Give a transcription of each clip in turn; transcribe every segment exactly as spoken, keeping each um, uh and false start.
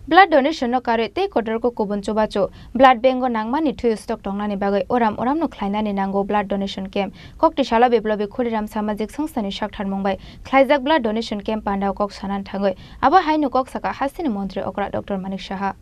Blood donation no karwi tei kotorkuk kubun chubachu. Blood bank o nangmani thwi stock tongnani bagwi uram uram no khlainani nango blood donation camp. Kokti salo Biplobi Khudiram Samajik Songstha ni saktharmung bai khlaijak blood donation camp pandao kok sanani thangwi abo haino kok saka hasteni montri okra Doctor Manik Saha.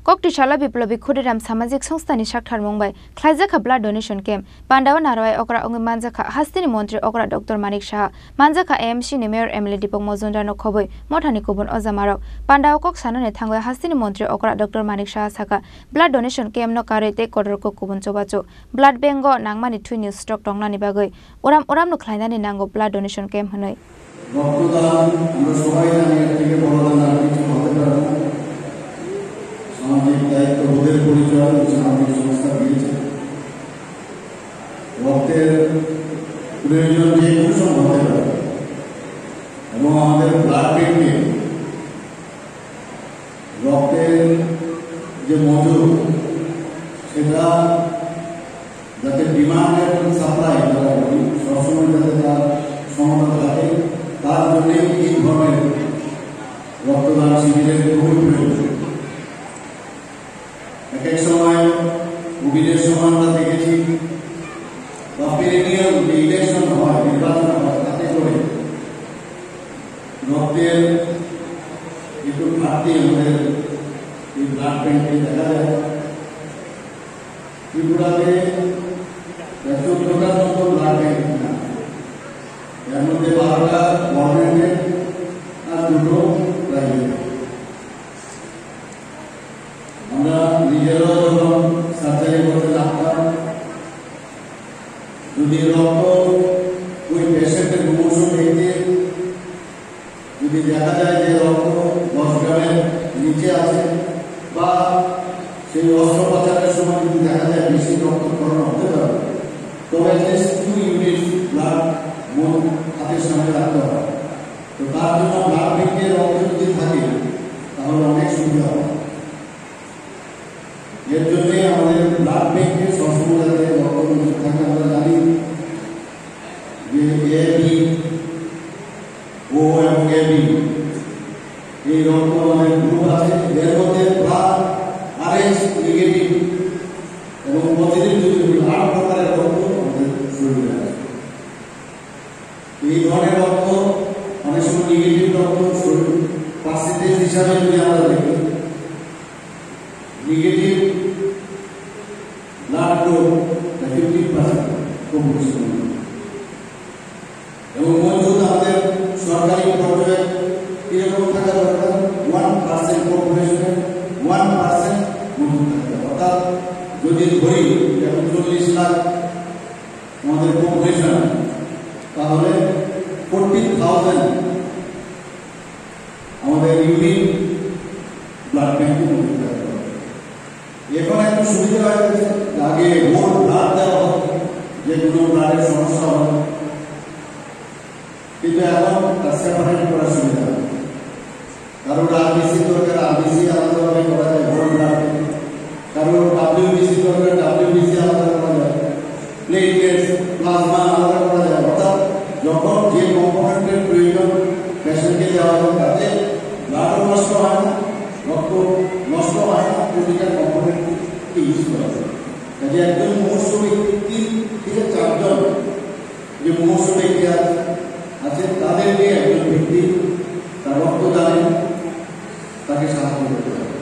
Kokti salo Biplobi Khudiram Samajik Songstha ni saktharmung bai khlaijakha blood donation camp. Pandao narwai okra wngwi manjakha hasteni montri okra Doctor Manik Saha, manjakha A M C ni mayor M L A Deepak Majumdar no khobwi mothani kubun ojamarok. Pandao kok sanani thangwi hasteni montri okra Doctor Manik Saha saka, blood donation camp no karwi tei kotorkuk kubun chubachu. Blood bank o nangmani thwini stock tongnani bagwi uram uram no khlainani nango blood donation camp hwnwi. রক্তদান আমরা সবাই জানি, এর থেকে বড় দান আর কিছু হতে পারে না। সামাজিক দায়িত্ববোধের পরিচয় সামাজিক সংস্থা দিয়েছে। রক্তের প্রয়োজন যে কোনো সময় হতে পারে, এবং আমাদের ব্লাড ব্যাংকে রক্তের যে মজুদ, সেটা যাতে ডিমান্ড এবং সাপ্লাই, আমরা বলি, সবসময় যাতে তার সমতা থাকে, তার জন্যই এই ধরনের রক্তদান শিবিরের খুবই প্রয়োজন। এক এক সময় কোভিডের সময় আমরা দেখেছি বা পেরিনিয়াল যে ইলেকশন হয়, নির্বাচন হয়, তাতে করে রক্তের একটু ঘাটতি আমাদের এই ব্লাড ব্যাংকে দেখা যায়। ত্রিপুরাতে প্রায় চোদ্দটার মতো ব্লাড ব্যাংক আছে। এর মধ্যে বারোটা গভর্নমেন্টের আর দুটো প্রাইভেট। আমরা নিজেরাও যখন সার্জারি করতে লাগতাম, যদি রক্ত ওই পেশেন্টের মুমূর্ষু ব্যক্তির যদি দেখা যায় যে রক্ত দশ গ্রামের নিচে আছে বা সেই অস্ত্রোপচারের সময় যদি দেখা যায় বেশি রক্তক্ষরণ হতে পারে, তবে অ্যাটলিস্ট টু ইউনিটস ব্লাড মন হাতের সামনে রাখতে হয়। তো তার জন্য ব্লাড ব্যাংকে রক্ত যদি থাকে, তাহলে অনেক সুবিধা হয়। এর জন্যই আমাদের ব্লাড ব্যাংকে সবসময় যাতে রক্ত মজুদ থাকে। আমরা জানি যে এ বি, ও এবং এ বি, এই রক্ত আমাদের গ্রুপ আছে, এর মধ্যে ব্লাড, আর এইচ নেগেটিভ এবং পজিটিভ যদি হই, আট প্রকারের রক্ত আমাদের শরীরে আছে। এই ধরনের রক্ত অনেক সময় নেগেটিভ রক্ত শরীর পার্সেন্টেজ হিসাবে যদি আমরা দেখি, negative blood group fifteen percent population. এবং মজুদ আমাদের সরকারি পর্যায়ে কিরকম থাকা দরকার? ওয়ান পার্সেন্ট পপুলেশনে ওয়ান পার্সেন্ট মজুদ থাকতে হবে। অর্থাৎ যদি ধরি এখন চল্লিশ লাখ আমাদের পপুলেশন, তাহলে ফোরটিন থাউজেন্ড আমাদের ইউনিট ব্লাড ব্যাংকে মজুদ থাকতে হবে। এখন একটু সুবিধা হয়ে গেছে, আগে হোল ব্লাড দেওয়া হতো, যে কোনো ব্লাডের সমস্যা হলে, কিন্তু এখন তার সেপারেট করার সুবিধা হয়। কারোর আরবিসি দরকার, আরবিসি আলাদাভাবে করা যায়, হোল ব্লাড। কারোর ডাব্লিউবিসি দরকার, ডাব্লিউবিসি আলাদা করা যায়। প্লেটলেটস, প্লাজমা আলাদা করা যায়। অর্থাৎ যখন যে কম্পোনেন্টের প্রয়োজন পেশেন্টকে দেওয়া হয়, তাতে ব্লাডও নষ্ট হয় না, রক্ত নষ্ট হয় না, প্রতিটা কম্পোনেন্ট ইউজ করা যায়। কাজে একজন মুমূর্ষু ব্যক্তি তিন থেকে চারজন যে মুমূর্ষু ব্যক্তি আছে, আছে, তাদেরকে একজন ব্যক্তি তার রক্তদানে তাকে সাহায্য করতে পারে।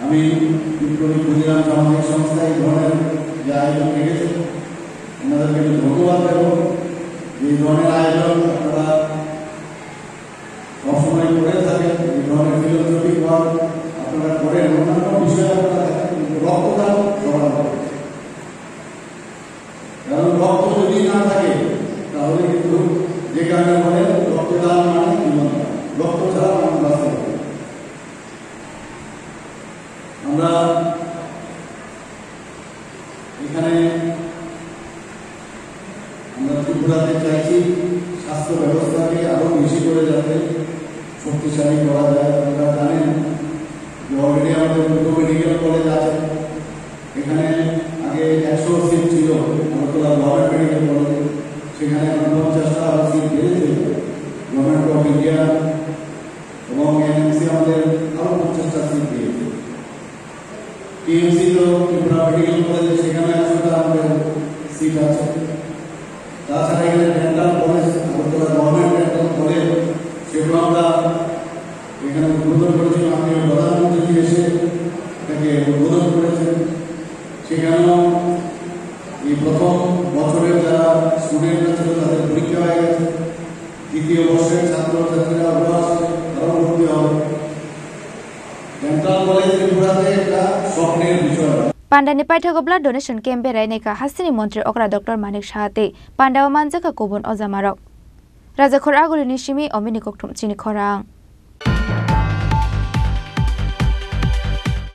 আমি বিপ্লবী ক্ষুদিরাম সামাজিক সংস্থা এই ধরনের যে আয়োজন রেখেছে, ওনাদেরকে আমি ধন্যবাদ দেব। যে এই ধরনের আয়োজন আপনারা সবসময় করে থাকেন, এই ধরনের ফিলান্থ্রপিক ওয়ার্ক আপনারা করেন, অন্যান্য বিষয়ে আপনারা থাকেন, কিন্তু রক্তদান সবার আগে। কারণ রক্ত যদি না থাকে, তাহলে কিন্তু যে কারণে বলে রক্তদান মানে জীবন দান। রক্ত ছাড়া মানুষ বাঁচতে পারে না। আমরা এখানে আমরা ত্রিপুরাতে চাইছি স্বাস্থ্য ব্যবস্থাকে আরো বেশি করে যাতে শক্তিশালী করা যায়। আপনারা জানেন যে already আমাদের দুটো মেডিকেল কলেজ আছে, এখানে আগে একশো সিট ছিল আগরতলা গভর্নমেন্ট মেডিকেল কলেজে, সেখানে এখন পঞ্চাশটা আরো সিট বেড়েছে। গভর্নমেন্ট অফ ইন্ডিয়া এবং এনএমসি আমাদের আরো পঞ্চাশটা সিট টিএমসি তো ত্রিপুরা মেডিকেল কলেজে, সেখানে একশোটা আমাদের সিট আছে। তাছাড়া এখানে dental college, Agartala government dental college, সেগুলো আমরা এখানে উদ্বোধন করেছি। মাননীয় প্রধানমন্ত্রী এসে এটাকে উদ্বোধন করেছেন। সেখানেও এই প্রথম বছরের যারা স্টুডেন্টরা ছিল, তাদের পরীক্ষা হয়ে গেছে। দ্বিতীয় বর্ষের ছাত্রছাত্রীরা ওরা আসছে, তারাও ভর্তি হবে। ডেন্টাল কলেজ ত্রিপুরাতে একটা স্বপ্নের বিষয়। Pandani paithago blood donation camp berai naikha hasteni montri okra Doctor Manik Saha tei pandao manjakha kubun ojamarok. Rajakhor Agulini simi Omini Kokthum chini khorang.